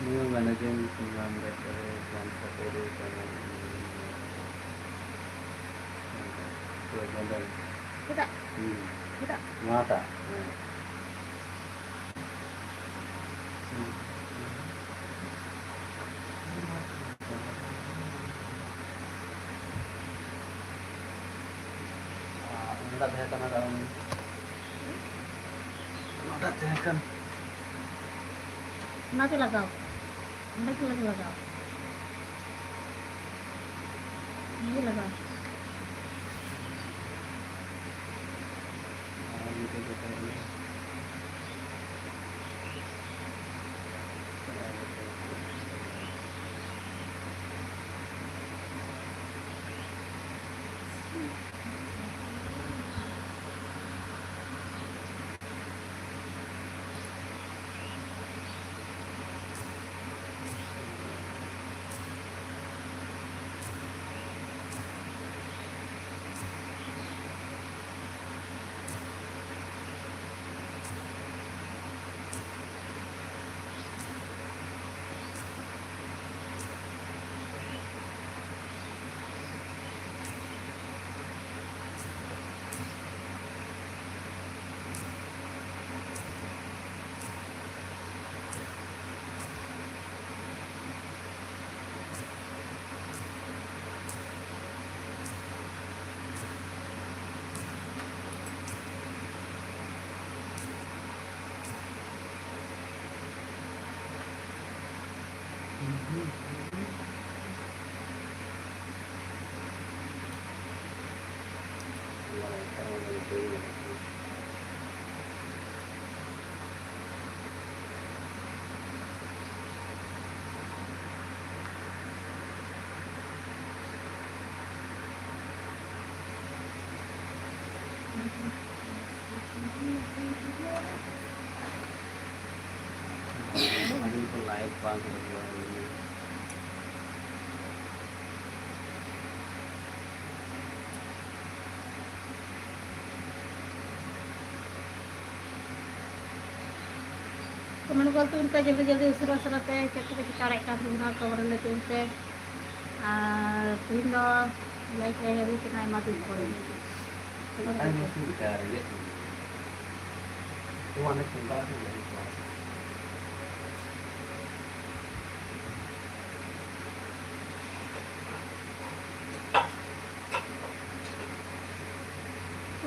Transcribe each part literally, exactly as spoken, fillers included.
Managing member dari Tuan Sateri Channel. Tuan Sateri. ᱪᱮᱫᱟᱜ? ᱦᱩᱸ᱾ ᱪᱮᱫᱟᱜ? ᱱᱚᱣᱟᱴᱟᱜ? ᱦᱮᱸ᱾ ᱟᱨ ᱚᱱᱟᱴᱟᱜ ᱛᱟᱦᱮᱸ ᱠᱟᱱᱟ, ᱠᱟᱨᱚᱱ ᱚᱱᱟᱴᱟᱜ ᱛᱟᱦᱮᱸ ᱠᱟᱱ᱾ ᱚᱱᱟ ᱜᱮ ᱞᱟᱜᱟᱣ᱾ ᱚᱸᱰᱮ ᱜᱮ ᱞᱟᱜᱟᱣ᱾ ᱚᱸᱰᱮ ᱜᱮ ᱞᱟᱜᱟᱣ᱾ ᱟᱹᱰᱤ ᱠᱚ ᱞᱟᱭᱤᱠ ᱵᱟᱝ ᱠᱚ ᱮᱢᱟ᱾ ᱠᱚᱢᱮᱱᱴ ᱜᱚᱞ ᱛᱟᱵᱚᱱ ᱯᱮ ᱡᱚᱞᱫᱤ ᱡᱚᱞᱫᱤ, ᱩᱥᱟᱹᱨᱟ ᱩᱥᱟᱹᱨᱟ ᱛᱮ ᱪᱮᱫ ᱠᱚᱯᱮ ᱪᱤᱠᱟᱹ ᱫᱟᱲᱮᱭᱟᱜ ᱠᱟᱱ ᱛᱟᱵᱚᱱᱟ, ᱠᱚᱢᱮᱱᱴ ᱞᱟᱹᱭ ᱛᱟᱵᱚᱱ ᱯᱮ᱾ ᱟᱨ ᱛᱮᱦᱮᱧ ᱫᱚ ᱞᱟᱭᱤᱵᱷ ᱨᱮ ᱦᱮᱡ ᱦᱩᱭ ᱠᱟᱱᱟ ᱟᱭᱢᱟ ᱫᱤᱱ ᱯᱚᱨᱮ᱾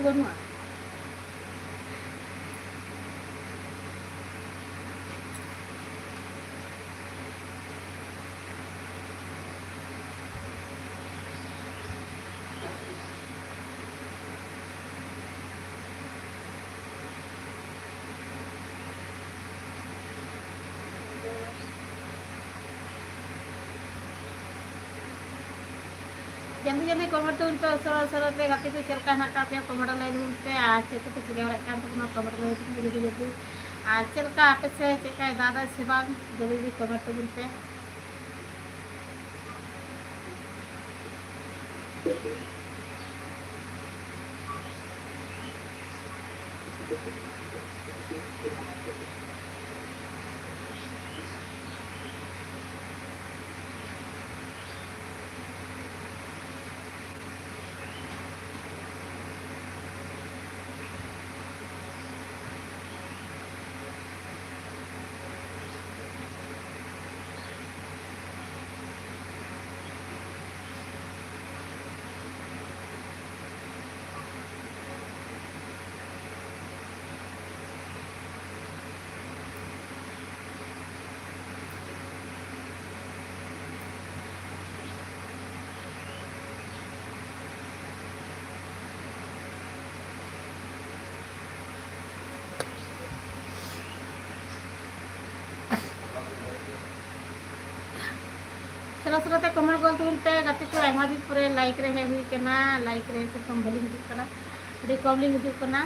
ᱵᱟᱹᱱᱩᱜᱼᱟ᱾ ᱡᱚᱞᱫᱤ ᱡᱚᱞᱫᱤ ᱠᱚᱢᱮᱱᱴ ᱛᱟᱵᱚᱱ ᱯᱮ, ᱩᱥᱟᱹᱨᱟ ᱩᱥᱟᱹᱨᱟ ᱛᱮ ᱜᱟᱛᱮ ᱠᱚ ᱪᱮᱫ ᱞᱮᱠᱟ ᱦᱮᱱᱟᱜ ᱟᱠᱟᱫ ᱯᱮᱭᱟ ᱠᱚᱢᱮᱱᱴ ᱞᱟᱹᱭ ᱛᱟᱵᱚᱱ ᱯᱮ, ᱟᱨ ᱪᱮᱫ ᱠᱚᱯᱮ ᱪᱤᱠᱟᱹ ᱵᱟᱲᱟᱭᱮᱫ ᱠᱟᱱ ᱛᱟᱵᱚᱱᱟ ᱠᱚᱢᱮᱱᱴ ᱞᱟᱹᱭ ᱛᱟᱵᱚᱱ ᱯᱮ ᱡᱚᱞᱫᱤ ᱡᱚᱞᱫᱤ᱾ ᱟᱨ ᱪᱮᱫ ᱞᱮᱠᱟ ᱟᱯᱮ ᱥᱮᱫ ᱪᱮᱫ ᱞᱮᱠᱟᱭ ᱫᱟᱜ ᱮᱫᱟ ᱥᱮ ᱵᱟᱝ, ᱡᱚᱞᱫᱤ ᱡᱚᱞᱫᱤ ᱠᱚᱢᱮᱱᱴ ᱛᱟᱵᱚᱱ ᱯᱮ᱾ ᱥᱮᱞᱟ ᱥᱮᱞᱟ ᱛᱮ ᱠᱚᱢᱮᱱᱴ ᱜᱚᱞ ᱛᱟᱵᱚᱱ ᱯᱮ ᱜᱟᱛᱮ ᱠᱚ, ᱟᱭᱢᱟ ᱫᱤᱱ ᱯᱚᱨᱮ ᱞᱟᱭᱤᱵᱷ ᱨᱮ ᱦᱮᱡ ᱦᱩᱭ ᱠᱟᱱᱟ, ᱞᱟᱭᱤᱵᱷ ᱨᱮ ᱥᱮᱨᱚᱠᱚᱢ ᱵᱟᱹᱞᱤᱧ ᱦᱤᱡᱩᱜ ᱠᱟᱱᱟ, ᱟᱹᱰᱤ ᱠᱚᱢ ᱞᱤᱧ ᱦᱤᱡᱩᱜ ᱠᱟᱱᱟ᱾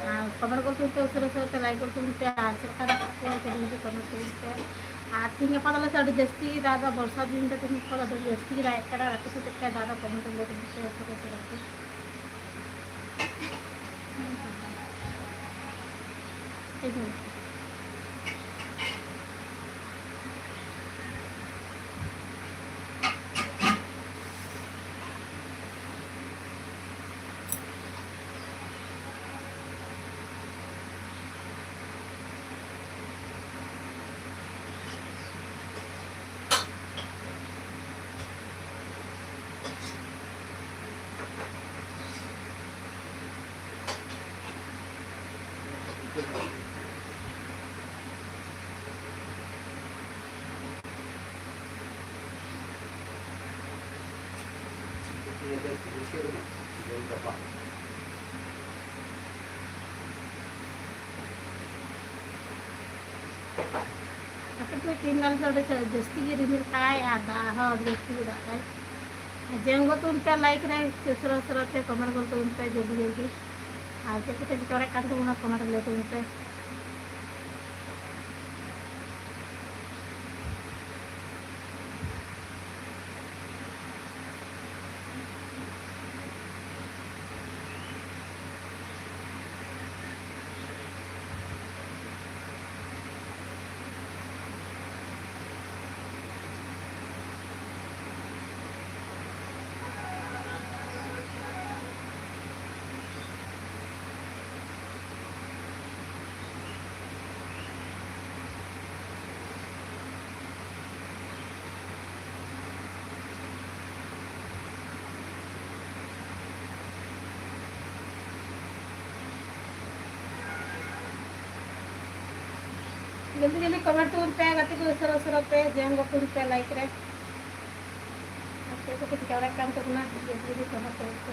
ᱟᱨ ᱠᱚᱢᱮᱱᱴ ᱜᱚᱞ ᱛᱟᱵᱚᱱ ᱯᱮ, ᱩᱥᱟᱹᱨᱟ ᱩᱥᱟᱹᱨᱟ ᱛᱮ ᱞᱟᱭᱤᱠ ᱜᱚᱞ ᱛᱟᱵᱚᱱ ᱯᱮ, ᱟᱨ ᱪᱮᱫ ᱞᱮᱠᱟ ᱢᱮᱱᱟᱜ ᱯᱮᱭᱟ ᱡᱚᱞᱫᱤ ᱡᱚᱞᱫᱤ ᱠᱚᱢᱮᱱᱴ ᱛᱟᱵᱚᱱ ᱯᱮ᱾ ᱟᱨ ᱛᱤᱦᱤᱧ ᱜᱟᱯᱟ ᱫᱚ ᱟᱞᱮ ᱥᱮᱫ ᱟᱹᱰᱤ ᱡᱟᱹᱥᱛᱤ ᱜᱮ ᱫᱟᱜ ᱮᱫᱟ, ᱵᱚᱨᱥᱟ ᱫᱤᱱ ᱨᱮ ᱛᱤᱦᱤᱧ ᱜᱟᱯᱟ ᱫᱚ ᱟᱹᱰᱤ ᱡᱟᱹᱥᱛᱤ ᱜᱮ ᱫᱟᱜ ᱮᱫ ᱠᱟᱱᱟ᱾ ᱟᱯᱮ ᱥᱮᱫ ᱪᱮᱫ ᱞᱮᱠᱟᱭ ᱫᱟᱜ ᱮᱫᱟ ᱠᱚᱢᱮᱱᱴ ᱨᱮ ᱞᱟᱹᱭ ᱛᱟᱵᱚᱱ ᱯᱮ, ᱩᱥᱟᱹᱨᱟ ᱩᱥᱟᱹᱨᱟ ᱛᱮ᱾ ᱴᱷᱤᱠ ᱜᱮᱭᱟ᱾ ᱟᱯᱮ ᱫᱚ ᱛᱤᱱ ᱫᱤᱱ ᱫᱚ ᱟᱹᱰᱤ ᱡᱟᱹᱥᱛᱤ ᱜᱮ ᱨᱤᱢᱤᱞ ᱠᱟᱜᱼᱟᱭ ᱟᱨ ᱫᱟᱜ ᱦᱚᱸ ᱟᱹᱰᱤ ᱡᱟᱹᱥᱛᱤ ᱜᱮ ᱫᱟᱜ ᱫᱟᱭ᱾ ᱟᱨ ᱡᱚᱭᱮᱱ ᱜᱚᱫ ᱛᱟᱵᱚᱱ ᱯᱮ, like ᱨᱮ ᱩᱥᱟᱹᱨᱟ ᱩᱥᱟᱹᱨᱟ ᱛᱮ comment ᱜᱚᱫ ᱛᱟᱵᱚᱱ ᱯᱮ ᱡᱚᱞᱫᱤ ᱡᱚᱞᱫᱤ᱾ ᱟᱨ ᱪᱮᱫ ᱠᱚᱯᱮ ᱪᱤᱠᱟᱹ ᱵᱟᱲᱟᱭᱮᱫ ᱠᱟᱱ ᱛᱟᱵᱚᱱᱟ comment ᱨᱮ ᱞᱟᱹᱭ ᱛᱟᱵᱚᱱ ᱯᱮ᱾ ᱡᱚᱞᱫᱤ ᱡᱚᱞᱫᱤ comment ᱛᱟᱵᱚᱱ ᱯᱮ, ᱜᱟᱛᱮ ᱠᱚ, ᱩᱥᱟᱹᱨᱟ ᱩᱥᱟᱹᱨᱟ ᱛᱮ ᱡᱚᱭᱮᱱ ᱜᱚᱫ ᱛᱟᱵᱚᱱ ᱯᱮ like ᱨᱮ᱾ ᱟᱨ ᱪᱮᱫ ᱠᱚᱯᱮ ᱪᱤᱠᱟᱹ ᱵᱟᱲᱟᱭᱮᱫ ᱠᱟᱱ ᱛᱟᱵᱚᱱᱟ, ᱡᱚᱞᱫᱤ ᱡᱚᱞᱫᱤ comment ᱛᱟᱵᱚᱱ ᱯᱮ᱾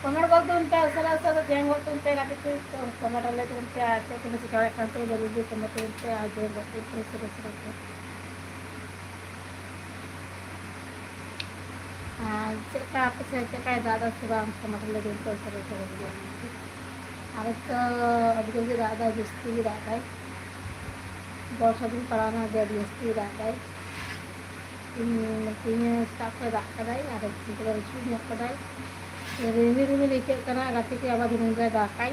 ᱠᱚᱢᱮᱱᱴ ᱜᱚᱫ ᱛᱟᱵᱚᱱ ᱯᱮ, ᱩᱥᱟᱹᱨᱟ ᱩᱥᱟᱹᱨᱟ ᱡᱚᱭᱮᱱ ᱜᱚᱫ ᱛᱟᱵᱚᱱ ᱯᱮ ᱜᱟᱛᱮ ᱠᱚ, ᱠᱚᱢᱮᱱᱴ ᱟᱞᱮ ᱛᱟᱵᱚᱱ ᱯᱮ ᱟᱨ ᱪᱮᱫ ᱠᱚᱯᱮ ᱪᱤᱠᱟᱹ ᱵᱟᱲᱟᱭᱮᱫ ᱠᱟᱱ ᱛᱮ ᱡᱚᱞᱫᱤ ᱡᱚᱞᱫᱤ ᱠᱚᱢᱮᱱᱴ ᱛᱟᱵᱚᱱ ᱯᱮ ᱟᱨ ᱡᱚᱭᱮᱱ ᱜᱚᱫ ᱛᱟᱵᱚᱱ ᱯᱮ ᱩᱥᱟᱹᱨᱟ ᱩᱥᱟᱹᱨᱟ ᱛᱮ᱾ ᱟᱨ ᱪᱮᱫ ᱞᱮᱠᱟ ᱟᱯᱮ ᱥᱮᱫ ᱪᱮᱫ ᱞᱮᱠᱟᱭ ᱫᱟᱜ ᱮᱫᱟ ᱥᱮ ᱵᱟᱝ? ᱠᱚᱢᱮᱱᱴ ᱞᱟᱹᱜᱤᱫ ᱛᱮ ᱩᱥᱟᱹᱨᱟ ᱩᱥᱟᱹᱨᱟ ᱦᱤᱡᱩᱜᱼᱟ᱾ ᱟᱞᱮ ᱛᱚ ᱟᱹᱰᱤ ᱡᱳᱨ ᱜᱮ ᱫᱟᱜ ᱮᱫᱟᱭ, ᱡᱟᱹᱥᱛᱤ ᱜᱮ ᱫᱟᱜ ᱮᱫᱟᱭ᱾ ᱵᱚᱨᱥᱟ ᱫᱤᱱ ᱯᱟᱲᱟᱣᱱᱟ, ᱟᱹᱰᱤ ᱟᱹᱰᱤ ᱡᱟᱹᱥᱛᱤ ᱜᱮ ᱫᱟᱜ ᱮᱫᱟᱭ᱾ ᱛᱤᱦᱤᱧ, ᱛᱤᱦᱤᱧ ᱥᱮᱛᱟᱜ ᱠᱷᱚᱱ ᱫᱟᱜ ᱠᱟᱫᱟᱭ, ᱟᱨ ᱛᱤᱦᱤᱧ ᱠᱟᱫᱟᱭ, ᱨᱤᱥᱩᱵ ᱧᱚᱜ ᱠᱟᱫᱟᱭ᱾ ᱨᱤᱢᱤᱞ ᱨᱤᱢᱤᱞ ᱟᱹᱭᱠᱟᱹᱜ ᱠᱟᱱᱟ, ᱜᱟᱛᱮ ᱠᱚ ᱟᱵᱟᱨ ᱫᱷᱤᱱᱟᱹᱝ ᱫᱚᱭ ᱫᱟᱜᱟᱭ᱾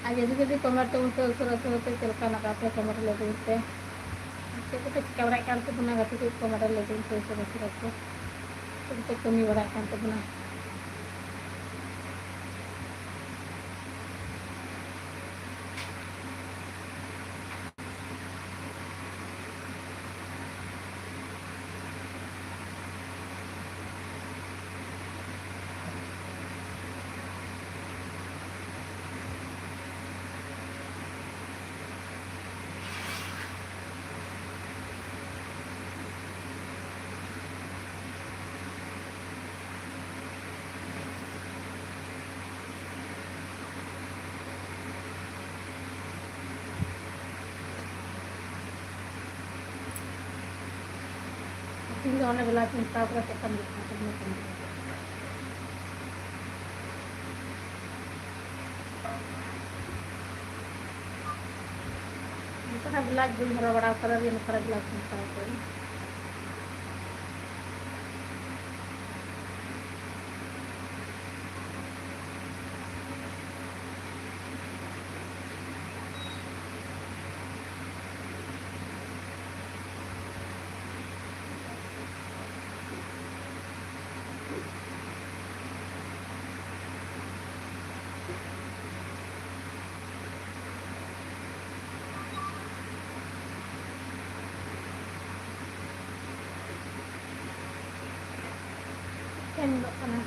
ᱟᱨ ᱡᱩᱫᱤ ᱡᱩᱫᱤ comment ᱛᱟᱵᱚᱱ ᱯᱮ ᱩᱥᱟᱹᱨᱟ ᱩᱥᱟᱹᱨᱟ ᱛᱮ, ᱪᱮᱫ ᱞᱮᱠᱟ ᱢᱮᱱᱟᱜ ᱠᱟᱜ ᱯᱮᱭᱟ comment ᱨᱮ ᱞᱟᱹᱭ ᱛᱟᱵᱚᱱ ᱯᱮ᱾ ᱪᱮᱫ ᱠᱚᱯᱮ ᱪᱤᱠᱟᱹ ᱵᱟᱲᱟᱭᱮᱫ ᱠᱟᱱ ᱛᱟᱵᱚᱱᱟ ᱜᱟᱛᱮ ᱠᱚ, comment ᱨᱮ ᱞᱟᱹᱭ ᱛᱟᱵᱚᱱ ᱯᱮ ᱩᱥᱟᱹᱨᱟ ᱩᱥᱟᱹᱨᱟ ᱛᱮ᱾ ᱪᱮᱫ ᱠᱚᱯᱮ ᱠᱟᱹᱢᱤ ᱵᱟᱲᱟᱭᱮᱫ ᱠᱟᱱ ᱛᱟᱵᱚᱱᱟ᱾ ᱛᱤᱦᱤᱧ ᱫᱚ ᱚᱱᱮ ᱵᱮᱞᱟ ᱪᱤᱱᱛᱟ ᱠᱟᱛᱮ ᱠᱟᱹᱢᱤ ᱠᱟᱱᱟ, ᱠᱟᱹᱢᱤ ᱠᱟᱱᱟ᱾ ᱱᱚᱝᱠᱟᱱᱟᱜ ᱵᱞᱟᱣᱩᱡᱽ ᱵᱟᱹᱧ ᱦᱚᱨᱚᱜ ᱵᱟᱲᱟ ᱠᱟᱫᱟ, ᱡᱮ ᱱᱚᱝᱠᱟᱱᱟᱜ ᱵᱞᱟᱣᱩᱡᱽ ᱤᱧ ᱦᱟᱛᱟᱣ ᱠᱟᱫᱟ᱾ ᱮᱱ ᱧᱮᱞᱚᱜ ᱠᱟᱱᱟ᱾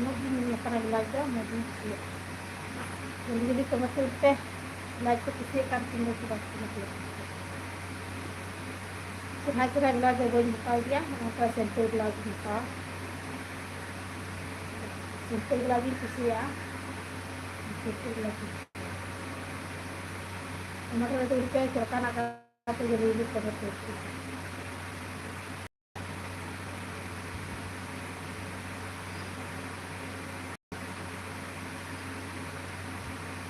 ᱢᱚᱡᱽ ᱜᱤᱧ ᱧᱮᱞᱚᱜ ᱠᱟᱱᱟ, ᱵᱞᱟᱣᱩᱡᱽ ᱫᱚ ᱢᱚᱡᱽ ᱜᱤᱧ ᱠᱩᱥᱤᱭᱟᱜ ᱠᱟᱱᱟ᱾ ᱡᱚᱞᱫᱤ ᱡᱚᱞᱫᱤ ᱠᱚᱢᱮᱱᱴ ᱯᱮ, ᱵᱞᱟᱣᱩᱡᱽ ᱯᱮ ᱠᱩᱥᱤᱭᱟᱜ ᱠᱟᱱ ᱛᱤᱧ ᱫᱚ ᱥᱮ ᱵᱟᱝ ᱠᱩᱥᱤᱭᱟᱜ ᱠᱟᱱᱟ᱾ ᱪᱮᱦᱨᱟ ᱪᱮᱦᱨᱟ ᱵᱞᱟᱣᱩᱡᱽ ᱫᱚ ᱵᱟᱹᱧ ᱦᱟᱛᱟᱣ ᱜᱮᱭᱟ, ᱱᱚᱝᱠᱟ ᱥᱤᱢᱯᱮᱞ ᱵᱞᱟᱣᱩᱡᱽ ᱤᱧ ᱦᱟᱛᱟᱣᱟ᱾ ᱡᱤᱞᱯᱤ ᱞᱟᱹᱜᱤᱫ ᱠᱩᱥᱤᱭᱟᱜᱼᱟ᱾ ᱡᱤᱞᱯᱤ ᱞᱟᱹᱜᱤᱫ᱾ ᱚᱱᱟ ᱠᱚᱨᱮ ᱫᱚ ᱤᱱᱠᱟᱹ ᱪᱮᱫ ᱞᱮᱠᱟᱱᱟᱜ ᱠᱟᱛᱮ ᱜᱮ ᱨᱤᱞ ᱠᱚᱫᱚ ᱠᱚ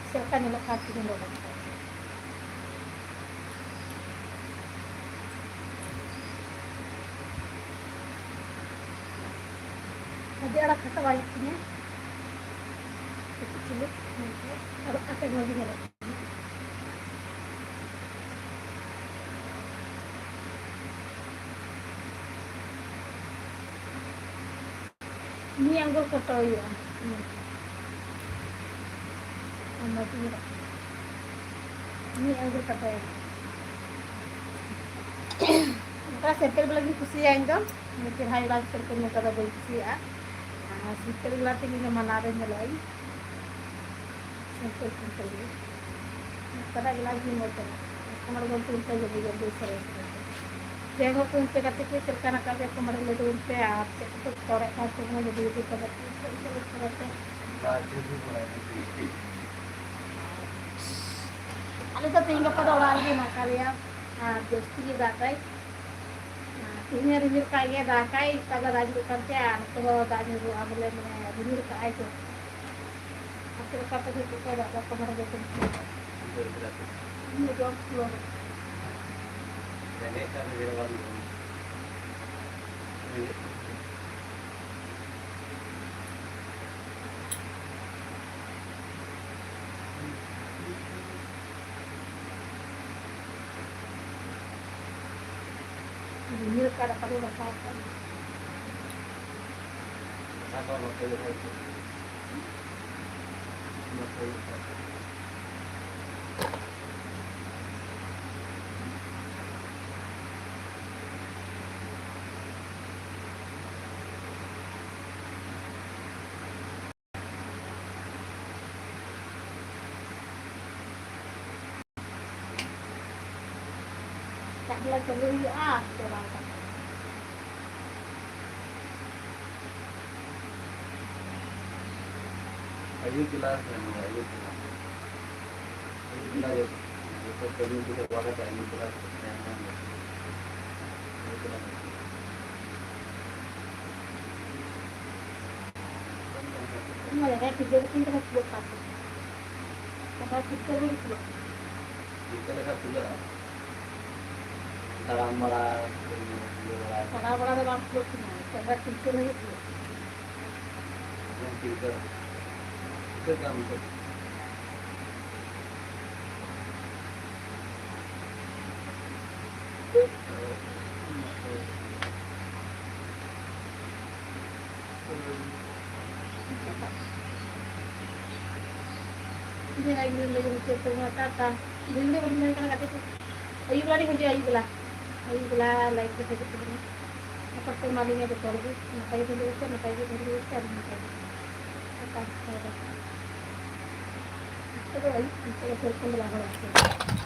ᱪᱮᱫ ᱞᱮᱠᱟ ᱧᱮᱞᱚᱜ ᱠᱟᱱ ᱛᱤᱧᱟ ᱱᱚᱰᱮ? ᱟᱹᱰᱤ ᱟᱸᱴ ᱠᱷᱟᱴᱟᱣ ᱦᱩᱭᱩᱜ ᱛᱤᱧᱟᱹ᱾ ᱠᱟᱹᱴᱤᱡ ᱪᱩᱞᱩᱝ ᱟᱨᱚ ᱠᱟᱛᱮ ᱢᱚᱡᱽ ᱜᱮ ᱧᱮᱞᱚᱜ ᱠᱟᱱᱟ᱾ ᱢᱤᱫ ᱟᱸᱜᱩᱞ ᱠᱷᱟᱴᱟᱣ ᱦᱩᱭᱩᱜᱼᱟ᱾ ᱟᱨ ᱢᱚᱡᱽ ᱜᱮ ᱧᱮᱞᱚᱜ ᱠᱟᱱᱟ᱾ ᱢᱤᱫ ᱟᱸᱜᱩᱞ ᱠᱷᱟᱴᱟᱣ ᱦᱩᱭᱩᱜᱼᱟ᱾ ᱚᱱᱠᱟ ᱥᱮᱢᱯᱮᱞ ᱵᱟᱞᱟ ᱜᱤᱧ ᱠᱩᱥᱤᱭᱟᱜᱼᱟ ᱤᱧ ᱫᱚ᱾ ᱪᱮᱦᱨᱟ ᱧᱮᱞᱚᱜᱼᱟ ᱥᱮᱢᱯᱮᱞ, ᱱᱚᱝᱠᱟ ᱫᱚ ᱵᱟᱹᱧ ᱠᱩᱥᱤᱭᱟᱜᱼᱟ᱾ ᱟᱨ ᱥᱮᱢᱯᱮᱞ ᱵᱟᱞᱟ ᱛᱮᱜᱮ ᱤᱧ ᱫᱚ ᱢᱟᱱᱟᱣ ᱨᱮ ᱧᱮᱞᱚᱜ ᱟᱹᱧ᱾ ᱥᱮᱢᱯᱮᱞ, ᱥᱮᱢᱯᱮᱞ ᱜᱮ᱾ ᱱᱚᱝᱠᱟᱱᱟᱜ ᱜᱮ ᱞᱟᱡ ᱜᱮ ᱢᱚᱡᱽ ᱧᱮᱞᱚᱜᱼᱟ᱾ ᱠᱚᱢᱚᱞ ᱜᱚᱞᱯᱚ ᱤᱱᱠᱟᱹ ᱜᱮ ᱵᱩᱡᱷᱟᱹᱜᱼᱟ, ᱵᱮᱥ ᱥᱚᱨᱮᱥ ᱜᱮ᱾ ᱡᱟᱭ ᱦᱳᱠ, ᱤᱱᱠᱟᱹ ᱠᱟᱛᱮ ᱜᱮ ᱪᱮᱫ ᱞᱮᱠᱟ ᱱᱟᱯᱟᱭ ᱜᱮ ᱠᱚᱢᱮᱱᱴ ᱞᱟᱹᱭ ᱛᱟᱵᱚᱱ ᱯᱮ ᱟᱨ ᱪᱮᱫ ᱠᱚᱯᱮ ᱪᱤᱠᱟᱹ ᱵᱟᱲᱟᱭᱮᱫ ᱠᱟᱱ ᱛᱟᱵᱚᱱᱟ, ᱡᱩᱫᱤ ᱡᱩᱫᱤ ᱠᱚᱢᱮᱱᱴ ᱯᱮ, ᱪᱮᱫ ᱞᱮᱠᱟ ᱯᱮ ᱪᱤᱠᱟᱹ ᱵᱟᱲᱟᱭᱮᱫ ᱠᱟᱱᱟ? ᱟᱞᱮ ᱫᱚ ᱛᱮᱦᱮᱧ ᱜᱟᱯᱟ ᱫᱚ ᱚᱲᱟᱜ ᱨᱮᱜᱮ ᱦᱮᱱᱟᱜ ᱟᱠᱟᱫ ᱞᱮᱭᱟ᱾ ᱟᱨ ᱡᱟᱹᱥᱛᱤ ᱜᱮ ᱫᱟᱜ ᱫᱟᱭ᱾ ᱟᱨ ᱛᱮᱦᱮᱧ ᱦᱚᱸ ᱨᱤᱢᱤᱞ ᱠᱟᱜ ᱜᱮᱭᱟ, ᱫᱟᱜᱟᱭ, ᱚᱱᱠᱟ ᱫᱚ ᱫᱟᱜ ᱧᱩᱨᱩᱜ ᱠᱟᱱ ᱜᱮᱭᱟ᱾ ᱟᱨ ᱱᱚᱛᱮ ᱦᱚᱸ ᱫᱟᱜ ᱧᱩᱨᱩᱜᱼᱟ ᱵᱚᱞᱮ, ᱢᱟᱱᱮ, ᱨᱤᱢᱤᱞ ᱠᱟᱜᱼᱟᱭ ᱛᱚ᱾ ᱟᱯᱮ ᱚᱠᱟ ᱯᱮ ᱦᱮᱡ ᱠᱟᱛᱮ ᱫᱟᱜ ᱫᱟᱜ ᱠᱚ ᱢᱟᱱᱮ ᱵᱮᱥ ᱮᱢ ᱵᱩᱡᱷᱟᱹᱣᱟ? ᱤᱧ ᱫᱚ ᱡᱚᱢ ᱠᱩᱞᱟᱹᱣ ᱠᱟᱛᱮ᱾ ᱨᱮᱸᱜᱮᱡ ᱠᱟᱱ ᱨᱮᱜᱮ ᱵᱟᱝ ᱡᱚᱢ᱾ ᱨᱮᱸᱜᱮᱡ ᱠᱟᱱ ᱨᱮᱜᱮ᱾ ᱨᱤᱢᱤᱞ ᱠᱟᱜ ᱨᱟᱠᱟᱵ ᱫᱚ ᱫᱟᱠᱟ ᱠᱟᱜ᱾ ᱫᱟᱠᱟ ᱠᱚ ᱵᱟᱯᱮ ᱡᱚᱢᱟ? ᱵᱟᱯᱮ ᱡᱚᱢᱟ? ᱪᱟᱠᱞᱟ ᱪᱟᱹᱞᱩ ᱦᱩᱭᱩᱜᱼᱟ, ᱪᱟᱞᱟᱣ ᱠᱟᱛᱮ᱾ ᱟᱹᱭᱩᱵ ᱵᱮᱞᱟ ᱥᱮᱱ ᱦᱩᱭᱩᱜᱼᱟ, ᱟᱹᱭᱩᱵ ᱵᱮᱞᱟ᱾ ᱟᱹᱭᱩᱵ ᱵᱮᱞᱟ ᱡᱚᱛᱚ ᱠᱟᱹᱢᱤ ᱠᱚ ᱪᱟᱵᱟ ᱠᱟᱛᱮ ᱟᱹᱭᱩᱵ ᱵᱮᱞᱟ ᱥᱮᱱ ᱞᱮᱱ ᱜᱮ᱾ ᱟᱹᱭᱩᱵ ᱵᱮᱞᱟ ᱥᱮᱱ᱾ ᱚᱱᱟ ᱡᱟᱭᱜᱟ ᱴᱷᱤᱠ ᱜᱮ ᱵᱟᱹᱧ ᱠᱟᱱᱟ, ᱪᱮᱫ ᱯᱟᱨᱠ? ᱚᱱᱟ ᱴᱷᱤᱠ ᱜᱮ ᱵᱟᱹᱧ ᱪᱮᱫ? ᱪᱮᱫ ᱞᱮᱠᱟ ᱠᱷᱩᱞᱟᱹᱜᱼᱟ? ᱛᱟᱲᱟᱢ ᱵᱟᱲᱟ, ᱤᱭᱟᱹ ᱵᱟᱲᱟ᱾ ᱛᱟᱲᱟᱢ ᱵᱟᱲᱟ ᱫᱚ ᱵᱟᱝ ᱠᱷᱩᱞᱟᱹᱜ ᱠᱟᱱᱟ, ᱥᱮᱸᱫᱽᱨᱟ ᱴᱷᱤᱠ ᱜᱮ ᱦᱩᱭᱩᱜ ᱠᱟᱱᱟ᱾ ᱴᱷᱤᱠ ᱜᱮ᱾ ᱴᱷᱤᱠᱟᱹᱜ ᱠᱟᱱ ᱜᱮ᱾ ᱴᱟᱴᱟ᱾ ᱫᱤᱱ ᱨᱮ ᱵᱟᱹᱧ ᱛᱟᱦᱮᱸ ᱠᱟᱱᱟ, ᱜᱟᱛᱮ ᱠᱚ᱾ ᱟᱹᱭᱩᱵ ᱵᱮᱲᱟ ᱨᱤᱧ ᱦᱤᱡᱩᱜᱼᱟ, ᱟᱹᱭᱩᱵ ᱵᱮᱲᱟ᱾ ᱟᱹᱭᱩᱵ ᱵᱮᱲᱟ live ᱠᱚ ᱦᱤᱡᱩᱜ ᱛᱟᱵᱚᱱᱟ᱾ ᱟᱯᱟᱛᱚᱛᱚ ᱮᱢᱟᱞᱤᱧᱟ ᱡᱚᱛᱚ ᱦᱚᱲ ᱜᱮ᱾ ᱱᱟᱯᱟᱭ ᱜᱮ ᱛᱟᱦᱮᱸ ᱦᱚᱪᱚ, ᱱᱟᱯᱟᱭ ᱜᱮ ᱛᱟᱦᱮᱸ ᱦᱚᱪᱚ, ᱟᱨ ᱱᱟᱯᱟᱭ ᱜᱮ᱾ Tata, bye bye᱾ ᱱᱤᱛᱚᱜ ᱫᱚ ᱟᱹᱭᱩᱵ, ᱱᱤᱛᱚᱜ ᱫᱚ ᱥᱮᱨᱚᱠᱚᱢ ᱫᱚ ᱵᱟᱝ ᱦᱚᱲᱚᱜ ᱠᱟᱱᱟ᱾